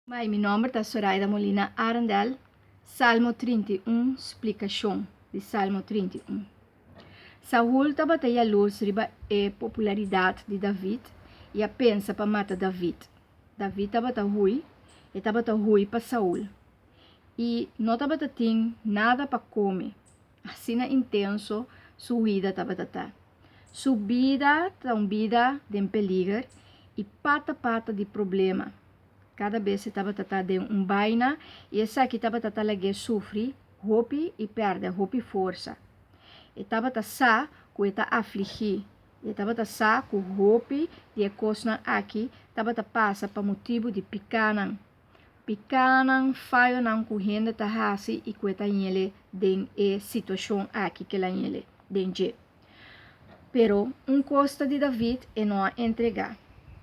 Mai, mi nòmber ta Soraida Molina Arendel. Salmo 31, splikashon di Salmo 31. Saul tabata yalurs riba e popularidat di David i a pensa pa mata David. David tabata hui, e tabata hui pa Saul. I no tabata tin nada pa kome. Asina intenso su huida tabata ta. Su bida ta un bida den peliger i pata pata di problema. Kada bes e tabata ta den un baina i esaki tabata ta lag'é sufri hopi i pèrdè hopi forsa. E tabata sa ku e ta afligí i e tabata sa ku hopi di e kosnan aki tabata pasa pa motibu di pikánan. Pikánan, fayonan ku hende ta hasi i ku e ta ñele den e situashon aki ku el a ñele den dje. Pero un kos ta di David, e no a entregá.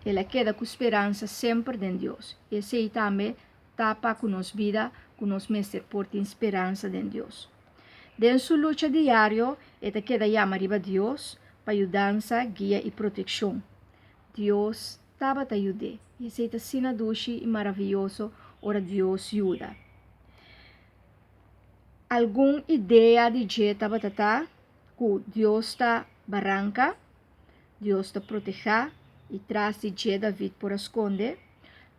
El a keda ku speransa semper den Dios. I esei tambe ta pa ku nos bida, ku nos mester por tin speransa den Dios. Den su lucha diario, e ta keda yama riba Dios pa yudansa, guia i protekshon. Dios tabata yud'é. I esei ta asina dushi i maravioso ora Dios yuda. Algun idea di dje tabata ta ku Dios ta baranka, Dios ta protehá i tras di dje David por a skonde,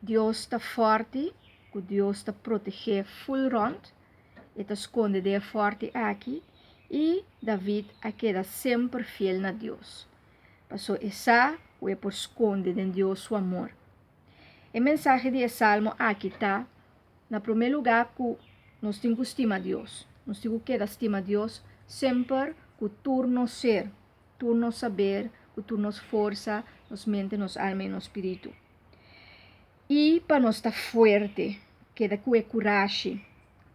Dios ta fòrti, ku Dios ta proteh'é ful rònt, e ta skonde den e fòrti aki, i David a keda semper fiel na Dios, paso e sa ku e por skonde den Dios su amor. E mensahe di e salmo aki ta, na promé lugá, ku nos tin ku stima Dios. Nos tin ku keda stima Dios semper ku tur nos ser, tur nos saber, ku tur nos forsa, nos mente, nos alma i nos spiritu. I pa nos ta fuerte, keda ku e kurashi.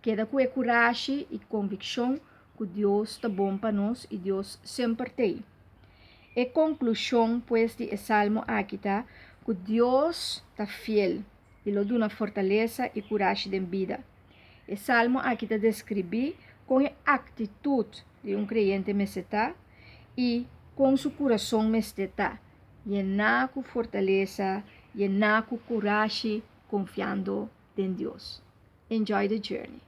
Keda ku e kurashi i konvikshon ku Dios ta bon pa nos i Dios semper t'ei. E konklushon pues di e salmo aki ta ku Dios ta fiel i lo duna fortalesa i kurashi den bida. E salmo aki ta deskribí kon e aktitut di un kreyente mester ta i kon su kurason mester ta, yená ku fortalesa, yená ku kurashi, konfiando den Dios. Enjoy the journey.